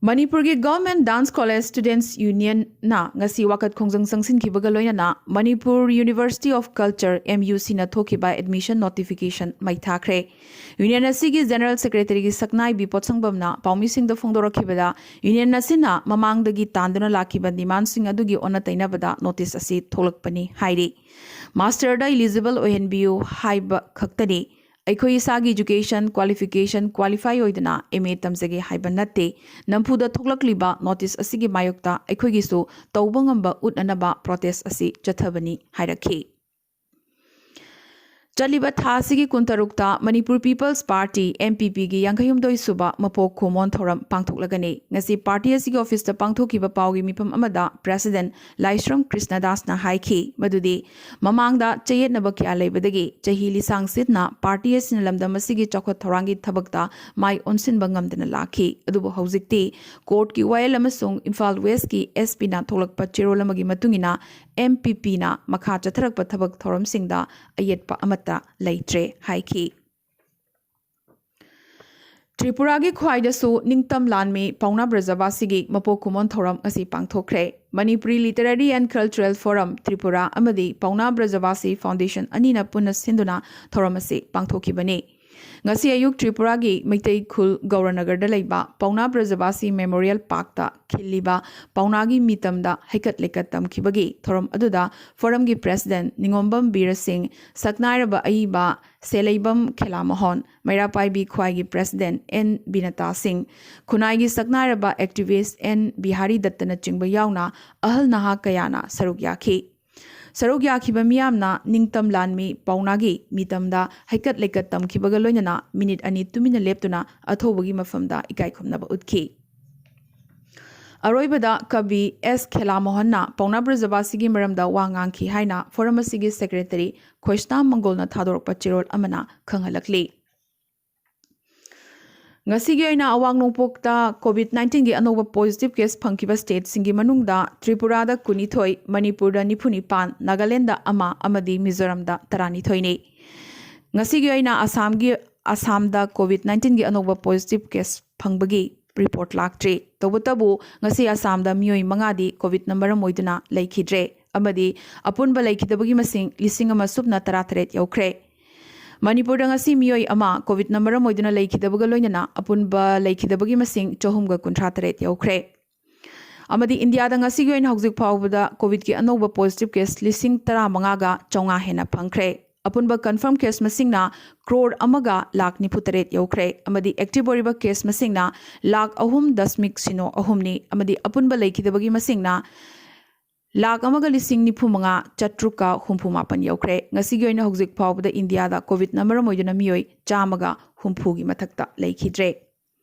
ꯃꯅꯤꯄꯨꯔꯒꯤ Government Dance College Students Unionꯅ ꯉꯁꯤ ꯋꯥꯀꯠ ꯈꯣꯡꯖꯪ ꯆꯪꯁꯤꯟꯈꯤꯕꯒ ꯂꯣꯏꯅꯅ Manipur University of Culture, M U Cꯅ ꯊꯣꯛꯈꯤꯕ admission notification ꯃꯩ ꯊꯥꯈ꯭ꯔꯦ꯫ Union ꯑꯁꯤꯒꯤ General Secretaryꯒꯤ ꯁꯛꯅꯥꯏꯕꯤ ꯄꯣꯠꯁꯪꯕꯝꯅ ꯄꯥꯎꯃꯤꯁꯤꯡꯗ ꯐꯣꯡꯗꯣꯔꯛꯈꯤꯕꯗ, Union ꯑꯁꯤꯅ ꯃꯃꯥꯡꯗꯒꯤ ꯇꯥꯟꯗꯨꯅ ꯂꯥꯛꯈꯤꯕ demandꯁꯤꯡ ꯑꯗꯨꯒꯤ ꯑꯣꯟꯅ ꯇꯩꯅꯕꯗ notice ꯑꯁꯤ ꯊꯣꯛꯂꯛꯄꯅꯤ ꯍꯥꯏꯔꯤ꯫ Masterꯗ eligible ꯑꯣꯏꯍꯟꯕꯤꯌꯨ ꯍꯥꯏꯕ ꯈꯛꯇꯅꯤ꯫ ꯑꯩꯈꯣꯏ ꯏꯁꯥꯒꯤ education qualification qualify ꯑꯣꯏꯗꯅ M A ꯇꯝꯖꯒꯦ ꯍꯥꯏꯕ ꯅꯠꯇꯦ꯫ ꯅꯝꯐꯨꯗ ꯊꯣꯛꯂꯛꯂꯤꯕ notice ꯑꯁꯤꯒꯤ ꯃꯥꯌꯣꯛꯇ ꯑꯩꯈꯣꯏꯒꯤꯁꯨ ꯇꯧꯕ ꯉꯝꯕ ꯎꯠꯅꯅꯕ protest ꯑꯁꯤ ꯆꯠꯊꯕꯅꯤ ꯍꯥꯏꯔꯛꯈꯤ꯫ ꯆꯠꯂꯤꯕ ꯊꯥ ꯑꯁꯤꯒꯤ ꯀꯨꯟꯇꯔꯨꯛꯇ ꯃꯅꯤꯄꯨꯔ ꯄꯤꯄꯜꯁ ꯄꯥꯔꯇꯤ, MPP, ꯒꯤ ꯌꯥꯡꯈꯩꯍꯨꯝꯗꯣꯏ ꯁꯨꯕ ꯃꯄꯣꯛ ꯀꯨꯝꯑꯣꯟ ꯊꯧꯔꯝ ꯄꯥꯡꯊꯣꯛꯂꯒꯅꯤ꯫ ꯉꯁꯤ ꯄꯥꯔꯇꯤ ꯑꯁꯤꯒꯤ ꯑꯣꯐꯤꯁꯇ ꯄꯥꯡꯊꯣꯛꯈꯤꯕ ꯄꯥꯎꯒꯤ ꯃꯤꯐꯝ ꯑꯃꯗ ꯄ꯭ꯔꯦꯁꯤꯗꯦꯟꯠ ꯂꯥꯏꯁ꯭ꯔꯝ ꯀ꯭ꯔꯤꯁꯅꯗꯥꯁꯅ ꯍꯥꯏꯈꯤ ꯃꯗꯨꯗꯤ ꯃꯃꯥꯡꯗ ꯆꯌꯦꯠꯅꯕ ꯀꯌꯥ ꯂꯩꯕꯗꯒꯤ ꯆꯍꯤ ꯂꯤꯁꯥꯡ ꯁꯤꯠꯅ ꯄꯥꯔꯇꯤ ꯑꯁꯤꯅ ꯂꯝꯗꯝ ꯑꯁꯤꯒꯤ ꯆꯥꯎꯈꯠ ꯊꯧꯔꯥꯡꯒꯤ ꯊꯕꯛꯇ ꯃꯥꯏ ꯑꯣꯟꯁꯤꯟꯕ ꯉꯝꯗꯅ ꯂꯥꯛꯈꯤ꯫ ꯑꯗꯨꯕꯨ ꯍꯧꯖꯤꯛꯇꯤ ꯀꯣꯔꯠꯀꯤ ꯋꯥꯌꯦꯜ ꯑꯃꯁꯨꯡ ꯏꯝꯐꯥꯜ ꯋꯦꯁ꯭ꯠꯀꯤ SP ꯅ ꯊꯣꯛꯂꯛꯄ ꯆꯦꯔꯣꯜ ꯑꯃꯒꯤ ꯃꯇꯨꯡ ꯏꯟꯅ MPP ꯅ ꯃꯈꯥ ꯆꯠꯊꯔꯛꯄ ꯊꯕꯛ ꯊꯧꯔꯝꯁꯤꯡꯗ ꯑꯌꯦꯠꯄ ꯑꯃꯠꯇ ꯂꯩꯇ꯭ꯔꯦ ꯍꯥꯏꯈꯤ꯫ ꯇ꯭ꯔꯤꯄꯨꯔꯥꯒꯤ ꯈ꯭ꯋꯥꯏꯗꯁꯨ ꯅꯤꯡꯇꯝ ꯂꯥꯟꯃꯤ ꯄꯥꯎꯅꯥ ꯕ꯭ꯔꯖꯕꯥꯁꯤꯒꯤ ꯃꯄꯣꯛ ꯀꯨꯝꯑꯣꯟ ꯊꯧꯔꯝ ꯉꯁꯤ ꯄꯥꯡꯊꯣꯛꯈ꯭ꯔꯦ꯫ Manipuri Literary and Cultural Forum Tripura ꯑꯃꯗꯤ ꯄꯥꯎꯅꯥ ꯕ꯭ꯔꯖꯕꯥꯁꯤ ꯐꯥꯎꯟꯗꯦꯁꯟ ꯑꯅꯤꯅ ꯄꯨꯟꯅ ꯁꯤꯟꯗꯨꯅ ꯊꯧꯔꯝ ꯑꯁꯤ ꯄꯥꯡꯊꯣꯛꯈꯤꯕꯅꯤ꯫ ꯉꯁꯤ ꯑꯌꯨꯛ ꯇ꯭ꯔꯤꯄꯨꯔꯥꯒꯤ ꯃꯩꯇꯩ ꯈꯨꯜ ꯒꯧꯔꯅꯒꯔꯗ ꯂꯩꯕ ꯄꯥꯎꯅꯥ ꯕ꯭ꯔꯖꯕꯥꯁꯤ ꯃꯦꯃꯣꯔꯤꯌꯦꯜ ꯄꯥꯔꯛꯇ ꯈꯤꯜꯂꯤꯕ ꯄꯥꯎꯅꯥꯒꯤ ꯃꯤꯇꯝꯗ ꯍꯩꯀꯠ ꯂꯩꯀꯠ ꯇꯝꯈꯤꯕꯒꯤ ꯊꯧꯔꯝ ꯑꯗꯨꯗ ꯐꯣꯔꯝꯒꯤ ꯄ꯭ꯔꯦꯁꯤꯗꯦꯟꯠ ꯅꯤꯉꯣꯝꯕꯝ ꯕꯤꯔ ꯁꯤꯡ, ꯁꯛꯅꯥꯏꯔꯕ ꯑꯏꯕ ꯁꯦꯂꯩꯕꯝ ꯈꯦꯂꯥꯃꯣꯍꯟ, ꯃꯩꯔꯥ ꯄꯥꯏꯕꯤ ꯈ꯭ꯋꯥꯏꯒꯤ ꯄ꯭ꯔꯦꯁꯤꯗꯦꯟꯠ ꯑꯦꯟ ꯕꯤꯅꯇꯥ ꯁꯤꯡ, ꯈꯨꯟꯅꯥꯏꯒꯤ ꯁꯛꯅꯥꯏꯔꯕ ꯑꯦꯛꯇꯤꯚꯤꯁ꯭ꯠ ꯑꯦꯟ ꯕꯤꯍꯥꯔꯤ ꯗꯠꯇꯅꯆꯤꯡꯕ ꯌꯥꯎꯅ ꯑꯍꯜ ꯅꯍꯥ ꯀꯌꯥꯅ ꯁꯔꯨꯛ ꯌꯥꯈꯤ꯫ ꯁꯔꯨꯛ ꯌꯥꯈꯤꯕ ꯃꯤꯌꯥꯝꯅ ꯅꯤꯡꯇꯝ ꯂꯥꯟꯃꯤ ꯄꯥꯎꯅꯥꯒꯤ ꯃꯤꯇꯝꯗ ꯍꯩꯀꯠ ꯂꯩꯀꯠ ꯇꯝꯈꯤꯕꯒ ꯂꯣꯏꯅꯅ ꯃꯤꯅꯤꯠ ꯑꯅꯤ ꯇꯨꯃꯤꯟꯅ ꯂꯦꯞꯇꯨꯅ ꯑꯊꯧꯕꯒꯤ ꯃꯐꯝꯗ ꯏꯀꯥꯏ ꯈꯨꯝꯅꯕ ꯎꯠꯈꯤ꯫ ꯑꯔꯣꯏꯕꯗ ꯀꯕꯤ ꯑꯦꯁ ꯈꯦꯂꯥꯃꯣꯍꯟꯅ ꯄꯥꯎꯅꯥ ꯕ꯭ꯔꯖꯕꯥꯁꯤꯒꯤ ꯃꯔꯝꯗ ꯋꯥ ꯉꯥꯡꯈꯤ ꯍꯥꯏꯅ ꯐꯣꯔꯝ ꯑꯁꯤꯒꯤ ꯁꯦꯀ꯭ꯔꯦꯇꯔꯤ ꯈꯣꯏꯁꯅꯥꯝ ꯃꯪꯒꯣꯜꯅ ꯊꯥꯗꯣꯔꯛꯄ ꯆꯦꯔꯣꯜ ꯑꯃꯅ ꯈꯪꯍꯜꯂꯛꯂꯤ꯫ ꯉꯁꯤꯒꯤ ꯑꯣꯏꯅ ꯑꯋꯥꯡ ꯅꯣꯡꯄꯣꯛꯇ COVID nineteen ꯒꯤ ꯑꯅꯧꯕ ꯄꯣꯖꯤꯇꯤꯚ ꯀꯦꯁ ꯐꯪꯈꯤꯕ ꯁ꯭ꯇꯦꯠꯁꯤꯡꯒꯤ ꯃꯅꯨꯡꯗ ꯇ꯭ꯔꯤꯄꯨꯔꯥꯗ ꯀꯨꯟꯅꯤꯊꯣꯏ, ꯃꯅꯤꯄꯨꯔꯗ ꯅꯤꯐꯨ ꯅꯤꯄꯥꯟ, ꯅꯥꯒꯥꯂꯦꯟꯗ ꯑꯃ ꯑꯃꯗꯤ ꯃꯤꯖꯣꯔꯥꯝꯗ ꯇꯔꯥꯅꯤꯊꯣꯏꯅꯤ꯫ ꯉꯁꯤꯒꯤ ꯑꯣꯏꯅ ꯑꯁꯥꯝꯒꯤ, ꯑꯁꯥꯝꯗ COVID nineteen ꯒꯤ ꯑꯅꯧꯕ ꯄꯣꯖꯤꯇꯤꯚ ꯀꯦꯁ ꯐꯪꯕꯒꯤ ꯔꯤꯄꯣꯔꯠ ꯂꯥꯛꯇ꯭ꯔꯤ꯫ ꯇꯧꯕꯇꯕꯨ ꯉꯁꯤ ꯑꯁꯥꯝꯗ ꯃꯤꯑꯣꯏ ꯃꯉꯥꯗꯤ COVID ꯅ ꯃꯔꯝ ꯑꯣꯏꯗꯨꯅ ꯂꯩꯈꯤꯗ꯭ꯔꯦ ꯑꯃꯗꯤ ꯑꯄꯨꯟꯕ ꯂꯩꯈꯤꯗꯕꯒꯤ ꯃꯁꯤꯡ ꯂꯤꯁꯤꯡ ꯑꯃ ꯁꯨꯞꯅ ꯇꯔꯥꯇꯔꯦꯠ ꯌꯧꯈ꯭ꯔꯦ꯫ ꯃꯅꯤꯄꯨꯔꯗ ꯉꯁꯤ ꯃꯤꯑꯣꯏ ꯑꯃ COVID ꯅ ꯃꯔꯝ ꯑꯣꯏꯗꯨꯅ ꯂꯩꯈꯤꯗꯕꯒ ꯂꯣꯏꯅꯅ ꯑꯄꯨꯟꯕ ꯂꯩꯈꯤꯗꯕꯒꯤ ꯃꯁꯤꯡ ꯆꯍꯨꯝꯒ ꯀꯨꯟꯊ꯭ꯔꯥ ꯇꯔꯦꯠ ꯌꯧꯈ꯭ꯔꯦ꯫ ꯑꯃꯗꯤ ꯏꯟꯗꯤꯌꯥꯗ ꯉꯁꯤꯒꯤ ꯑꯣꯏꯅ ꯍꯧꯖꯤꯛ ꯐꯥꯎꯕꯗ COVID ꯀꯤ ꯑꯅꯧꯕ ꯄꯣꯖꯤꯇꯤꯚ ꯀꯦꯁ ꯂꯤꯁꯤꯡ ꯇꯔꯥꯃꯉꯥꯒ ꯆꯥꯝꯃꯉꯥ ꯍꯦꯟꯅ ꯐꯪꯈ꯭ꯔꯦ꯫ ꯑꯄꯨꯟꯕ ꯀꯟꯐꯥꯔꯝ ꯀꯦꯁ ꯃꯁꯤꯡꯅ ꯀ꯭ꯔꯣꯔ ꯑꯃꯒ ꯂꯥꯈ ꯅꯤꯐꯨ ꯇꯔꯦꯠ ꯌꯧꯈ꯭ꯔꯦ ꯑꯃꯗꯤ ꯑꯦꯛꯇꯤꯚ ꯑꯣꯏꯔꯤꯕ ꯀꯦꯁ ꯃꯁꯤꯡꯅ ꯂꯥꯈ ꯑꯍꯨꯝ ꯗꯁꯃꯤꯛ ꯁꯤꯅꯣ ꯑꯍꯨꯝꯅꯤ ꯑꯃꯗꯤ ꯑꯄꯨꯟꯕ ꯂꯩꯈꯤꯗꯕꯒꯤ ꯃꯁꯤꯡꯅ ꯂꯥꯈ ꯑꯃꯒ ꯂꯤꯁꯤꯡ ꯅꯤꯐꯨ ꯃꯉꯥ ꯆꯥꯇ꯭ꯔꯨꯛꯀ ꯍꯨꯝꯐꯨ ꯃꯥꯄꯟ ꯌꯧꯈ꯭ꯔꯦ꯫ ꯉꯁꯤꯒꯤ ꯑꯣꯏꯅ ꯍꯧꯖꯤꯛ ꯐꯥꯎꯕꯗ ꯏꯟꯗꯤꯌꯥꯗ ꯀꯣꯚꯤꯗꯅ ꯃꯔꯝ ꯑꯣꯏꯗꯨꯅ ꯃꯤꯑꯣꯏ ꯆꯥꯝꯃꯒ ꯍꯨꯝꯐꯨꯒꯤ ꯃꯊꯛꯇ ꯂꯩꯈꯤꯗ꯭ꯔꯦ꯫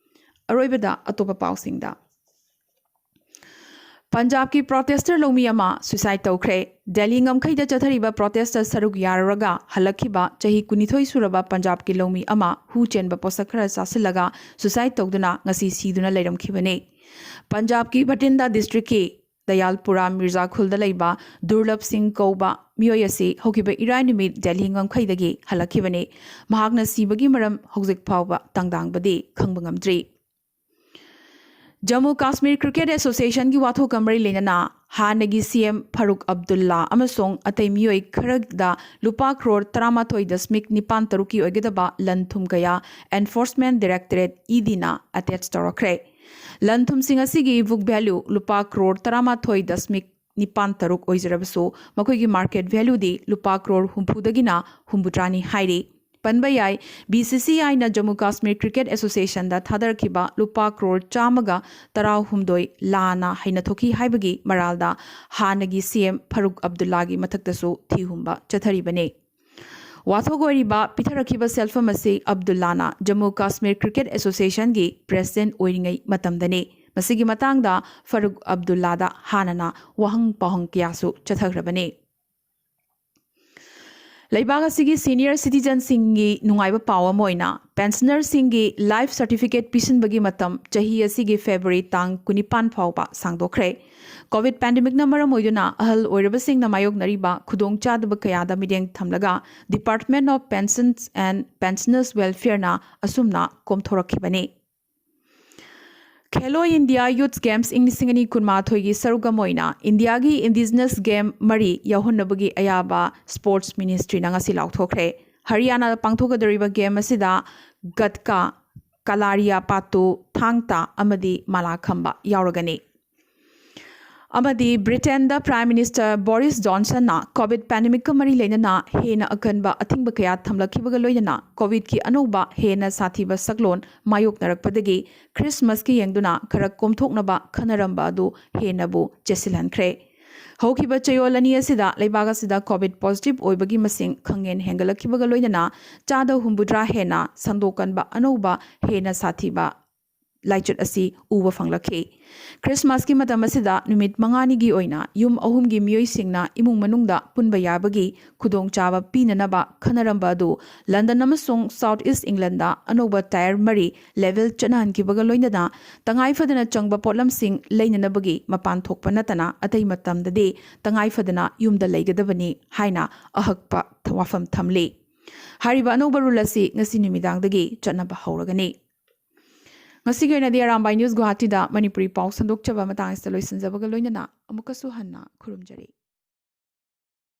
ꯑꯔꯣꯏꯕꯗ ꯑꯇꯣꯞꯄ ꯄꯥꯎꯁꯤꯡꯗ꯫ ꯄꯟꯖꯥꯕꯀꯤ ꯄ꯭ꯔꯣꯇꯦꯁꯇꯔ ꯂꯧꯃꯤ ꯑꯃ ꯁꯨꯏꯁꯥꯏꯗ ꯇꯧꯈ꯭ꯔꯦ꯫ ꯗꯦꯜꯂꯤ ꯉꯝꯈꯩꯗ ꯆꯠꯊꯔꯤꯕ ꯄ꯭ꯔꯣꯇꯦꯁꯇ ꯁꯔꯨꯛ ꯌꯥꯔꯨꯔꯒ ꯍꯜꯂꯛꯈꯤꯕ ꯆꯍꯤ ꯀꯨꯟꯅꯤꯊꯣꯏ ꯁꯨꯔꯕ ꯄꯟꯖꯥꯕꯀꯤ ꯂꯧꯃꯤ ꯑꯃ ꯍꯨ ꯆꯦꯟꯕ ꯄꯣꯠꯁꯛ ꯈꯔ ꯆꯥꯁꯤꯜꯂꯒ ꯁꯨꯏꯁꯥꯏꯗ ꯇꯧꯗꯨꯅ ꯉꯁꯤ ꯁꯤꯗꯨꯅ ꯂꯩꯔꯝꯈꯤꯕꯅꯤ꯫ ꯄꯟꯖꯥꯕꯀꯤ ꯕꯇꯤꯟꯗꯥ ꯗꯤꯁꯇ꯭ꯔꯤꯛꯀꯤ ꯗꯌꯥꯜꯄꯨꯔꯥ ꯃꯤꯔꯖꯥ ꯈꯨꯜꯗ ꯂꯩꯕ ꯗꯨꯔꯂꯚ ꯁꯤꯡ ꯀꯧꯕ ꯃꯤꯑꯣꯏ ꯑꯁꯤ ꯍꯧꯈꯤꯕ ꯏꯔꯥꯏ ꯅꯨꯃꯤꯠ ꯗꯦꯜꯂꯤ ꯉꯝꯈꯩꯗꯒꯤ ꯍꯜꯂꯛꯈꯤꯕꯅꯤ꯫ ꯃꯍꯥꯛꯅ ꯁꯤꯕꯒꯤ ꯃꯔꯝ ꯍꯧꯖꯤꯛ ꯐꯥꯎꯕ ꯇꯥꯡꯗꯥꯡꯕꯗꯤ ꯈꯪꯕ ꯉꯝꯗ꯭ꯔꯤ꯫ ꯖꯝꯃꯨ ꯀꯥꯁꯃꯤꯔ ꯀ꯭ꯔꯤꯀꯦꯠ ꯑꯦꯁꯣꯁꯤꯌꯦꯁꯟꯒꯤ ꯋꯥꯊꯣꯛꯀ ꯃꯔꯤ ꯂꯩꯅꯅ ꯍꯥꯟꯅꯒꯤ ꯁꯤ ꯑꯦꯝ ꯐꯥꯔꯨꯛ ꯑꯕꯗꯨꯜꯂꯥ ꯑꯃꯁꯨꯡ ꯑꯇꯩ ꯃꯤꯑꯣꯏ ꯈꯔꯗ ꯂꯨꯄꯥ ꯀ꯭ꯔꯣꯔ ꯇꯔꯥꯃꯥꯊꯣꯏ ꯗꯁꯃꯤꯛ ꯅꯤꯄꯥꯟ ꯇꯔꯨꯛꯀꯤ ꯑꯣꯏꯒꯗꯕ ꯂꯟ ꯊꯨꯝ ꯀꯌꯥ Enforcement Directorate, ꯏ ꯗꯤꯅ ꯑꯦꯇꯦꯆ ꯇꯧꯔꯛꯈ꯭ꯔꯦ꯫ ꯂꯟ ꯊꯨꯝꯁꯤꯡ ꯑꯁꯤꯒꯤ book value ꯂꯨꯄꯥ ꯀ꯭ꯔꯣꯔ ꯇꯔꯥꯃꯥꯊꯣꯏ ꯗꯁꯃꯤꯛ ꯅꯤꯄꯥꯟ ꯇꯔꯨꯛ ꯑꯣꯏꯖꯔꯕꯁꯨ, ꯃꯈꯣꯏꯒꯤ market valueꯗꯤ ꯂꯨꯄꯥ ꯀ꯭ꯔꯣꯔ ꯍꯨꯝꯐꯨꯗꯒꯤꯅ ꯍꯨꯝꯐꯨꯇꯔꯥꯅꯤ ꯍꯥꯏꯔꯤ꯫ ꯄꯟꯕ ꯌꯥꯏ, ꯕꯤ ꯁꯤ ꯁꯤ ꯑꯥꯏꯅ ꯖꯝꯃꯨ ꯀꯥꯁꯃꯤꯔ ꯀ꯭ꯔꯤꯀꯦꯠ ꯑꯦꯁꯣꯁꯤꯌꯦꯁꯟꯗ ꯊꯥꯗꯔꯛꯈꯤꯕ ꯂꯨꯄꯥ ꯀ꯭ꯔꯣꯔ ꯆꯥꯝꯃꯒ ꯇꯔꯥꯍꯨꯝꯗꯣꯏ ꯂꯥꯟꯅ ꯍꯩꯅꯊꯣꯛꯈꯤ ꯍꯥꯏꯕꯒꯤ ꯃꯔꯥꯜꯗ ꯍꯥꯟꯅꯒꯤ ꯁꯤ ꯑꯦꯝ ꯐꯥꯔꯨꯛ ꯑꯕꯗꯨꯜꯂꯥꯒꯤ ꯃꯊꯛꯇꯁꯨ ꯊꯤꯍꯨꯝꯕ ꯆꯠꯊꯔꯤꯕꯅꯤ꯫ ꯋꯥꯊꯣꯛ ꯑꯣꯏꯔꯤꯕ ꯄꯤꯊꯔꯛꯈꯤꯕ ꯁꯦꯜꯐꯝ ꯑꯁꯤ ꯑꯕꯗꯨꯜꯂꯥꯅ ꯖꯝꯃꯨ ꯀꯥꯁꯃꯤꯔ ꯀ꯭ꯔꯤꯀꯦꯠ ꯑꯦꯁꯣꯁꯤꯌꯦꯁꯟꯒꯤ ꯄ꯭ꯔꯦꯁꯤꯗꯦꯟꯠ ꯑꯣꯏꯔꯤꯉꯩ ꯃꯇꯝꯗꯅꯤ꯫ ꯃꯁꯤꯒꯤ ꯃꯇꯥꯡꯗ ꯐꯥꯔꯨꯛ ꯑꯕꯗꯨꯜꯂꯥꯗ ꯍꯥꯟꯅꯅ ꯋꯥꯍꯪ ꯄꯥꯎꯍꯪ ꯀꯌꯥꯁꯨ ꯆꯠꯊꯈ꯭ꯔꯕꯅꯤ꯫ ꯂꯩꯕꯥꯛ ꯑꯁꯤꯒꯤ ꯁꯤꯅꯤꯌꯔ ꯁꯤꯇꯤꯖꯟꯁꯤꯡꯒꯤ ꯅꯨꯡꯉꯥꯏꯕ ꯄꯥꯎ ꯑꯃ ꯑꯣꯏꯅ, ꯄꯦꯟꯁꯅꯔꯁꯤꯡꯒꯤ ꯂꯥꯏꯐ ꯁꯔꯇꯤꯐꯤꯀꯦꯠ ꯄꯤꯁꯤꯟꯕꯒꯤ ꯃꯇꯝ ꯆꯍꯤ ꯑꯁꯤꯒꯤ ꯐꯦꯕ꯭ꯔꯨꯋꯥꯔꯤ ꯇꯥꯡ ꯀꯨꯟꯅꯤꯄꯥꯟ ꯐꯥꯎꯕ ꯁꯥꯡꯗꯣꯛꯈ꯭ꯔꯦ꯫ ꯀꯣꯚꯤꯗ ꯄꯦꯟꯗꯦꯃꯤꯛꯅ ꯃꯔꯝ ꯑꯣꯏꯗꯨꯅ ꯑꯍꯜ ꯑꯣꯏꯔꯕꯁꯤꯡꯅ ꯃꯥꯌꯣꯛꯅꯔꯤꯕ ꯈꯨꯗꯣꯡꯆꯥꯗꯕ ꯀꯌꯥꯗ ꯃꯤꯠꯌꯦꯡ ꯊꯝꯂꯒ, Department of Pensions and Pensioners Welfareꯅ ꯑꯁꯨꯝꯅ ꯀꯣꯝꯊꯣꯔꯛꯈꯤꯕꯅꯤ꯫ ꯈꯦꯂꯣ ꯏꯟꯗꯤꯌꯥ ꯌꯨꯊ ꯒꯦꯝꯁ ꯏꯪ ꯂꯤꯁꯤꯡ ꯑꯅꯤ ꯀꯨꯟꯃꯥꯊꯣꯏꯒꯤ ꯁꯔꯨꯛ ꯑꯃ ꯑꯣꯏꯅ ꯏꯟꯗꯤꯌꯥꯒꯤ ꯏꯟꯗꯤꯖꯤꯅꯁ ꯒꯦꯝ ꯃꯔꯤ ꯌꯥꯎꯍꯟꯅꯕꯒꯤ ꯑꯌꯥꯕ ꯁ꯭ꯄꯣꯔꯠꯁ ꯃꯤꯅꯤꯁꯇ꯭ꯔꯤꯅ ꯉꯁꯤ ꯂꯥꯎꯊꯣꯛꯈ꯭ꯔꯦ꯫ ꯍꯔꯤꯌꯥꯅꯥꯗ ꯄꯥꯡꯊꯣꯛꯀꯗꯧꯔꯤꯕ ꯒꯦꯝ ꯑꯁꯤꯗ ꯒꯠꯀꯥ, ꯀꯂꯥꯔꯤꯌꯥ ꯄꯥꯇꯨ, ꯊꯥꯡ ꯇꯥ ꯑꯃꯗꯤ ꯃꯂꯥꯈꯝꯕ ꯌꯥꯎꯔꯒꯅꯤ꯫ ꯑꯃꯗꯤ ꯕ꯭ꯔꯤꯇꯦꯟꯗ ꯄ꯭ꯔꯥꯏꯝ ꯃꯤꯅꯤꯁꯇꯔ ꯕꯣꯔꯤꯁ ꯖꯣꯟꯁꯟꯅ ꯀꯣꯚꯤꯗ ꯄꯦꯟꯗꯦꯃꯤꯛꯀ ꯃꯔꯤ ꯂꯩꯅꯅ ꯍꯦꯟꯅ ꯑꯀꯟꯕ ꯑꯊꯤꯡꯕ ꯀꯌꯥ ꯊꯝꯂꯛꯈꯤꯕꯒ ꯂꯣꯏꯅꯅ ꯀꯣꯚꯤꯗꯀꯤ ꯑꯅꯧꯕ ꯍꯦꯟꯅ ꯁꯥꯊꯤꯕ ꯁꯛꯂꯣꯟ ꯃꯥꯌꯣꯛꯅꯔꯛꯄꯗꯒꯤ ꯈ꯭ꯔꯤꯁꯃꯁꯀꯤ ꯌꯦꯡꯗꯨꯅ ꯈꯔ ꯀꯣꯝꯊꯣꯛꯅꯕ ꯈꯟꯅꯔꯝꯕ ꯑꯗꯨ ꯍꯦꯟꯅꯕꯨ ꯆꯦꯠꯁꯤꯜꯍꯟꯈ꯭ꯔꯦ꯫ ꯍꯧꯈꯤꯕ ꯆꯌꯣꯜ ꯑꯅꯤ ꯑꯁꯤꯗ ꯂꯩꯕꯥꯛ ꯑꯁꯤꯗ ꯀꯣꯚꯤꯗ ꯄꯣꯖꯤꯇꯤꯚ ꯑꯣꯏꯕꯒꯤ ꯃꯁꯤꯡ ꯈꯪꯍꯦꯟ ꯍꯦꯟꯒꯠꯂꯛꯈꯤꯕꯒ ꯂꯣꯏꯅꯅ ꯆꯥꯗ ꯍꯨꯝꯐꯨꯇꯔꯥ ꯍꯦꯟꯅ ꯁꯟꯗꯣꯛꯀꯟꯕ ꯑꯅꯧꯕ ꯍꯦꯟꯅ ꯁꯥꯊꯤꯕ ꯂꯥꯏꯆꯠ ꯑꯁꯤ ꯎꯕ ꯐꯪꯂꯛꯈꯤ꯫ ꯈ꯭ꯔꯤꯁꯃꯥꯁꯀꯤ ꯃꯇꯝ ꯑꯁꯤꯗ ꯅꯨꯃꯤꯠ ꯃꯉꯥꯅꯤꯒꯤ ꯑꯣꯏꯅ ꯌꯨꯝ ꯑꯍꯨꯝꯒꯤ ꯃꯤꯑꯣꯏꯁꯤꯡꯅ ꯏꯃꯨꯡ ꯃꯅꯨꯡꯗ ꯄꯨꯟꯕ ꯌꯥꯕꯒꯤ ꯈꯨꯗꯣꯡꯆꯥꯕ ꯄꯤꯅꯅꯕ ꯈꯟꯅꯔꯝꯕ ꯑꯗꯨ ꯂꯟꯗꯟ ꯑꯃꯁꯨꯡ ꯁꯥꯎꯊ ꯏꯁ ꯏꯪꯂꯦꯟꯗ ꯑꯅꯧꯕ ꯇꯥꯌꯔ ꯃꯔꯤ ꯂꯦꯚꯦꯜ ꯆꯠꯅꯍꯟꯈꯤꯕꯒ ꯂꯣꯏꯅꯅ ꯇꯉꯥꯏ ꯐꯗꯅ ꯆꯪꯕ ꯄꯣꯠꯂꯝꯁꯤꯡ ꯂꯩꯅꯅꯕꯒꯤ ꯃꯄꯥꯟ ꯊꯣꯛꯄ ꯅꯠꯇꯅ ꯑꯇꯩ ꯃꯇꯝꯗꯗꯤ ꯇꯉꯥꯏ ꯐꯗꯅ ꯌꯨꯝꯗ ꯂꯩꯒꯗꯕꯅꯤ ꯍꯥꯏꯅ ꯑꯍꯛꯄ ꯋꯥꯐꯝ ꯊꯝꯂꯤ꯫ ꯍꯥꯏꯔꯤꯕ ꯑꯅꯧꯕ ꯔꯨꯜ ꯑꯁꯤ ꯉꯁꯤ ꯅꯨꯃꯤꯗꯥꯡꯗꯒꯤ ꯆꯠꯅꯕ ꯍꯧꯔꯒꯅꯤ꯫ ꯉꯁꯤꯒꯤ ꯑꯣꯏꯅꯗꯤ ꯑꯔꯥꯝꯕꯥꯏ ꯅ꯭ꯌꯨꯁ ꯒꯨꯋꯥꯍꯥꯇꯤꯗ ꯃꯅꯤꯄꯨꯔꯤ ꯄꯥꯎ ꯁꯟꯗꯣꯛꯆꯕ ꯃꯇꯥꯡ ꯑꯁꯤꯗ ꯂꯣꯏꯁꯤꯟꯖꯕꯒ ꯂꯣꯏꯅꯅ ꯑꯃꯨꯛꯀꯁꯨ ꯍꯟꯅ ꯈꯨꯔꯨꯝꯖꯔꯤ꯫